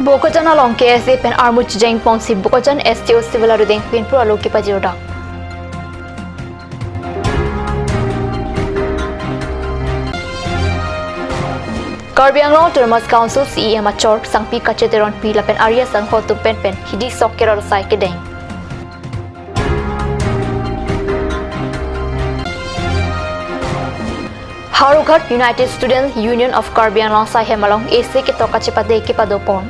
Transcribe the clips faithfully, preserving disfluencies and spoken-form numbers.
Bokajan along K S A pen armu chejeng ponsi Bokajan S D O Civil arideng pinpur alo kepajirda. Karbi Anglong Autonomous Council C E M achor Sangpi Kache Teronpi lapen ari asangho atum pen pen hidi sok kerot asai kedeng. Howraghat United Students Union of Karbi Anglong asai hem along isi ketok kachepate kepadopon.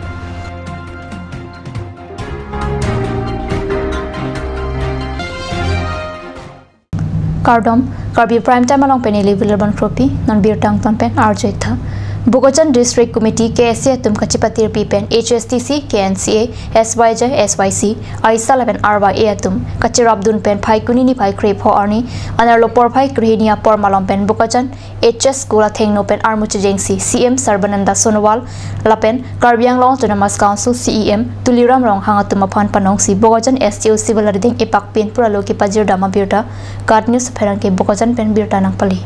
Kardom, Karbi Prime Time along pen neli Wilbon Kropi, non birta angton pen arju-ik tha. Bokajan District Committee K S A atum kachepatirpi pen H S D C, K N C A, S Y J, S Y C, AISA lapen R Y A atum kachirapdun pen Phaikuni niphai krepho arni anerlo porphai krehini apor malom pen Bokajan H S School athengno pen armu chejengsi C M Sarbananda Sonowal lapen Karbi Anglong Autonomous Council C E M Tuliram Ronghang atum aphan panongsi Bokajan S D O Civil arideng epak pinpur alo kepajirdam abirta KAT News apherangke Bokajan pen birta nangpale.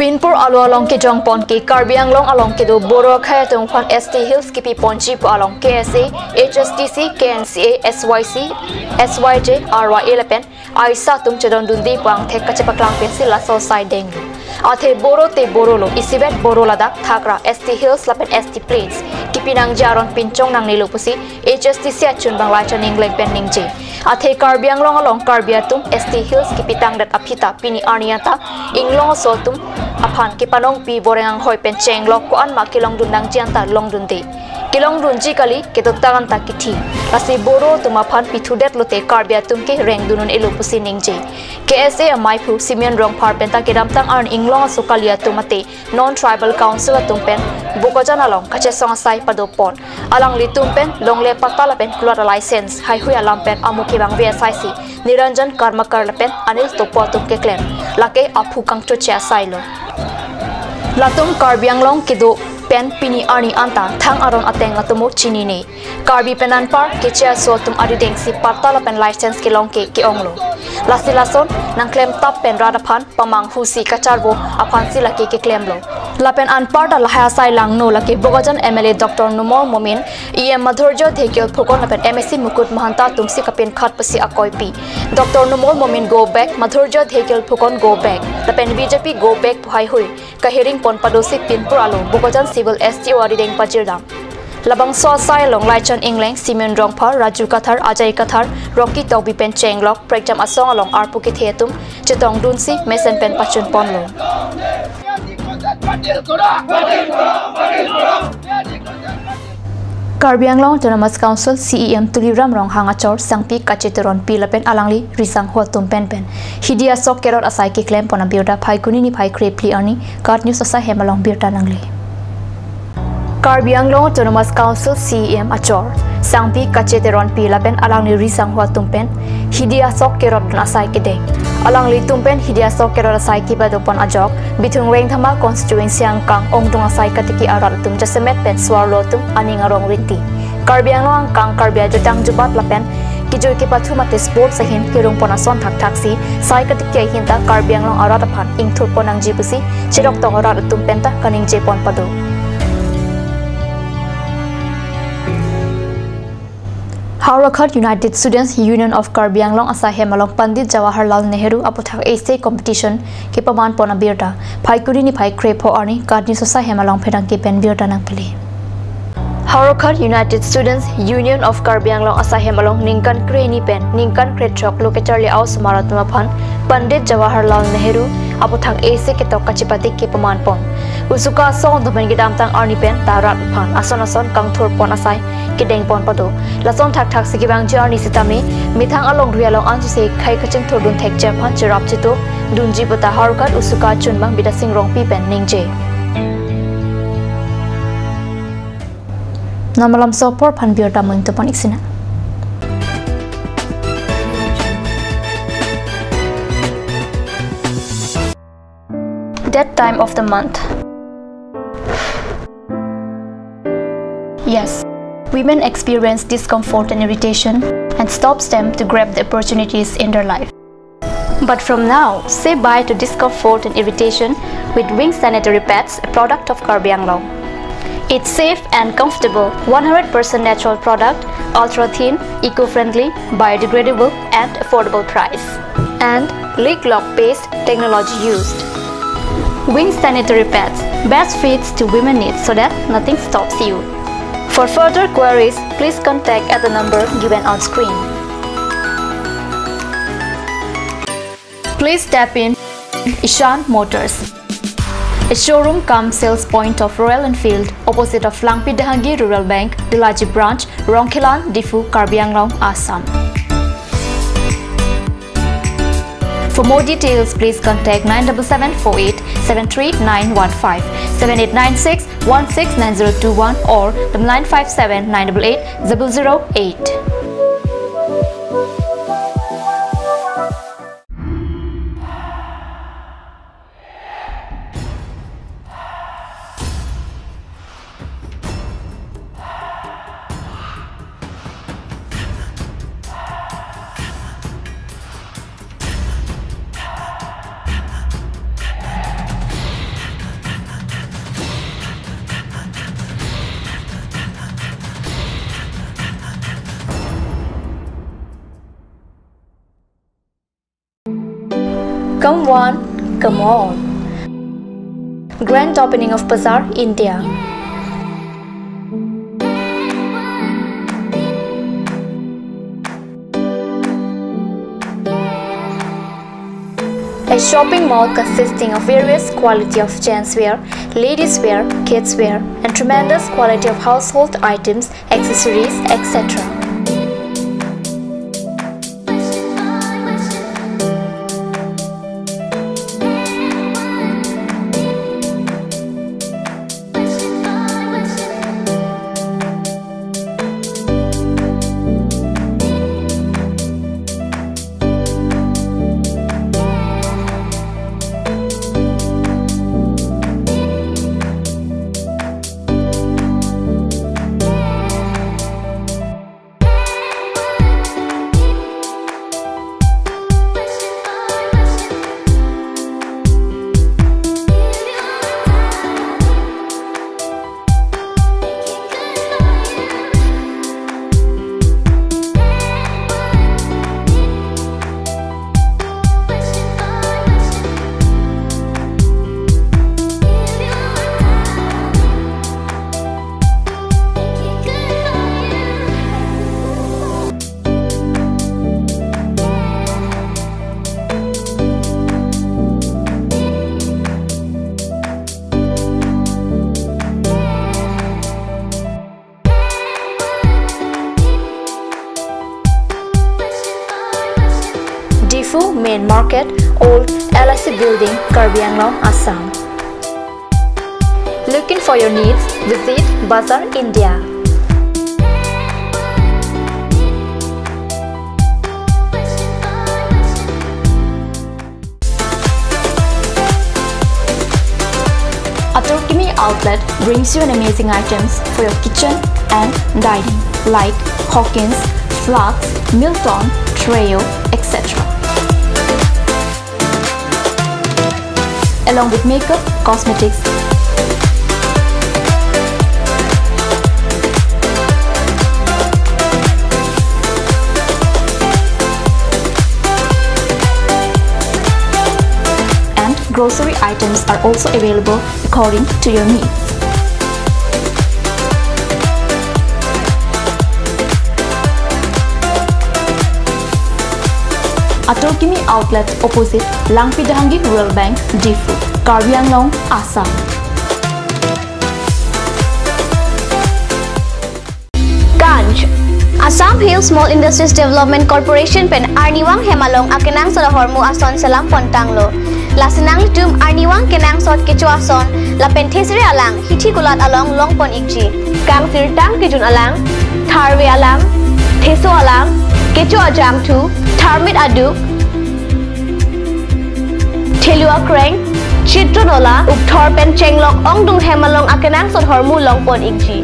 Pinpur alo along kejongpon ke Karbi Anglong along kedo Boro akhei atum aphan S T Hills kipiponji pu along K S A, H S D C, K N C A, S Y C, S Y J, R Y A lapen AISA atum chedondunde pu angthek kachepaklang pensi laso asai denglo. Athe Boro te Boro lo, isivet Boro ladak thakra S T Hills lapen S T Plains kipi nangji aron pinchong nangnelo pusi H S D C achunbang Laichon Engleng pen ningje. Athe Karbi Anglong along Karbi atum S T Hills kipitangdet aphi ta pini arni anta Inglong aso atum aphan kepanongpi boreng anghoi pen chenglok ko-an ma kelongdun nangji anta longdunde. Kelongdunji kali, kedotang anta kithi. Lasi Boro atum aphan pithudet lote Karbi atum ke rengdun un-elo pusi ningje. K S A amaiphu Simeon Rongphar pen ta kedamtang arni Inglong aso kali atum mate non tribal council atum pen Bokajan along kachesong asai padopon. Alanglitum pen longle patta lapen kulat a-license haihui alam pen amu kevangve asaisi Niranjan Karmakar lapen Anil Topo atum keklem, lake aphu kangchoche asailo. Latum Karbi Anglong kedo pen pini arni anta thang aron ateng atomo chinine. Karbi pen anpar keche aso atum aridengsi patta lapen license kelong ke ke-onglo. Lasi lason nangklemtap pen rat aphan pamanghusi kacharvo aphansi lake keklemlo. Lapen anparta lahai asai langno lake Bokajan M L A Doctor Numal Momin, E M Madhurjya Dhekial Phukan lapen M A C Mukut Mahanta atumsi kapinkhat pusi akoipi. Doctor Numal Momin go back, Madhurjya Dhekial Phukan go back, lapen B J P go back pu haihui kahiring pon padosi pinpur alo Bokajan Civil S D O arideng pajirdam. Labangso asai along Laichon Engleng, Simeon Rongphar, Raju Kathar, Ajay Kathar, Rocky Tokbi pen chenglok prekjam asong along arpu kethe atum chetongdunsi mesen pen pachunponlo. Karbi Anglong Autonomous Council C E M Tuliram Ronghang achor Sangpi Kache Teronpi lapen alangli risangho atum pen pen hidi asok kerot asai keklempon abirta Phaikuni niphai krephli arni KAT News asai hem along birta nangle. Karbi Anglong Autonomous Council C E M achor Sangpi Kache Teronpi lapen alangli risangho atum pen hidi asok kerotdun asai kedeng. Alanglitum pen hidi asok kerot asai kepadopon ajok Bithung Rengthama constituency angkang ongdung asai katiki arat atum jasemet pen suarlo atum aning arong rinti. Karbi Anglong angkang Karbi ajutang jubat lapen kejui kepathu mate sports ahin kerungpon ason thakthaksi sai katiki ahin ta Karbi Anglong arat aphan ingthurpon nangji pusi chirok tong arat atum pen ta kaningjepon pado. Howraghat United Students Union of Karbi Anglong asai hem along Pandit Jawaharlal Nehru aputhak essay competition kepamanpon abirta Phaikuni niphai krepho arni KAT News asai hem along pherangke pen birta nangpale. Howraghat United Students Union of Karbi Anglong asai hem along ningkan krehini pen ningkan krethrok lo kacharli a-osomar atum aphan Pandit Jawaharlal Nehru aputhak essay ketok kachepate kepamanpon. Usuka asong atum pen kedamtang arni pen ta rat aphan ason ason kangthurpon asai kedengpon pado. Lason thakthaksi kevangji arni sitame methang alongri along ansose khei kachingthurdun thekji aphan cherap chito dunji puta Howraghat usuka chunbang Bidasing Rongpi pen ningje. Non malomso apor aphan birta mo ingtupon-ik sinang. Dead time of the month. Yes, women experience discomfort and irritation and stops them to grab the opportunities in their life. But from now, say bye to discomfort and irritation with Wings Sanitary Pads, a product of Karbi Anglong. It's safe and comfortable, one hundred percent natural product, ultra thin, eco-friendly, biodegradable and affordable price. And Lic Loc paste technology used. Wing sanitary pads, best fits to women needs so that nothing stops you. For further queries, please contact at the number given on screen. Please step in Ishan Motors, a showroom cum sales point of Royal Enfield, opposite of Langpi Dehangi Rural Bank, Delaji Branch, Rongkhelan, Diphu, Karbi Anglong, Assam. For more details, please contact nine double seven four eight seven three nine one five, seven eight nine six one six nine zero two one or the nine five seven nine double eight zero zero eight. Come one, come all. Grand opening of Bazaar, India. A shopping mall consisting of various quality of gents wear, ladies wear, kids wear, and tremendous quality of household items, accessories, et cetera. Diphu Main Market, Old L I C Building, Karbi Anglong, Assam. Looking for your needs? Visit Bazaar India. Atur Kimi Outlet brings you an amazing items for your kitchen and dining, like Hawkins, flasks, Milton, Treo, et cetera. Along with makeup, cosmetics, and grocery items are also available according to your needs. Atur Kimi Outlet, opposite Langpi Dehangi Rural Bank, Diphu, Karbi Anglong, Assam. Kanj, Assam Hill Small Industries Development Corporation pen arnivang hem along akenangsot ahormu ason selam pon tanglo. Lasi nanglitum arnivang kenangsot kecho ason lapen thesere alang hithi kulat along long pon ikji. Kangsirtang kejun alang, tharve alang, theso alang, kecho ajangthu, tharmit aduk, thelu akreng, chitro nola, ukthor pen chenglok ongdung hem along akenangsot ahormu long pon ikji.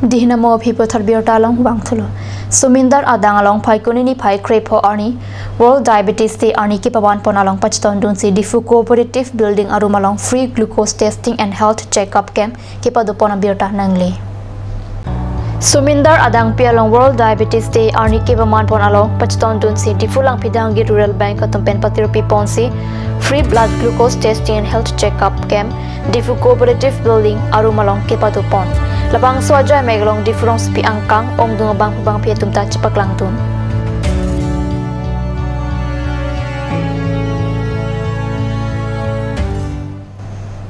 Dei namo aphi puthot birta along vangthulo. Sumindar adang along Phaikuni niphai krepho arni World Diabetes Day arni kepavanpon along pachetongdunsi Diphu Cooperative Building arum along free glucose testing and health checkup camp kepadopon abirta nangle. Sumindar adangpi along World Diabetes Day arni kepavanpon along pachetongdunsi Diphu Langpidanggi Rural Bank atum pen patirpiponsi free blood glucose testing and health checkup camp Diphu Cooperative Building arum along kepadopon. Labangso ajoine mek along Diphu rongsopi angkang ongdung abang bangpi atum ta chepaklangdun.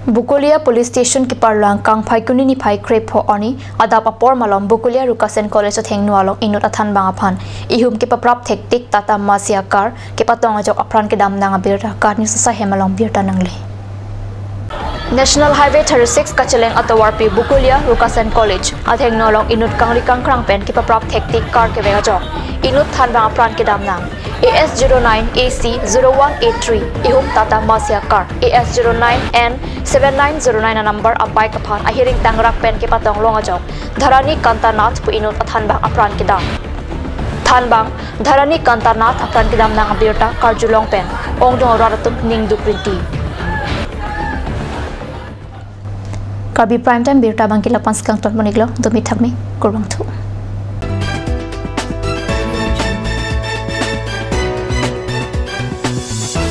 Bokolia Police Station keparlo angkang Phaikuni niphai krepho arni adap apor malom Bokolia Rukasen College athengno along inut athanbang aphan ihum kepaprap thektik Tata Mazda car kepatong ajok apran kedam nang abirta Karni Sasa hem along birta nangle. National Highway thirty-six kacheleng atovarpi Bokolia Rukasen College athengno along inut kangri kangkrang pen kepaprap thektik car kevek ajok inut thanbang apran kedam nang. A S zero nine A C zero one eight three ihum Tata Mazda car, A S zero nine N seven nine zero nine anumber abike aphan ahiring tangrak pen kepatong long ajok Dharani Kantanath pu inut athanbang apran kedam. Thanbang Dharani Kantanath apran kedam nang abirta karjulong pen ongdung arat atum ning dukrinti. Karbi Prime Time birta abangke lapu-an si kangtonpon-iklo, dome thakme, kurvangthu.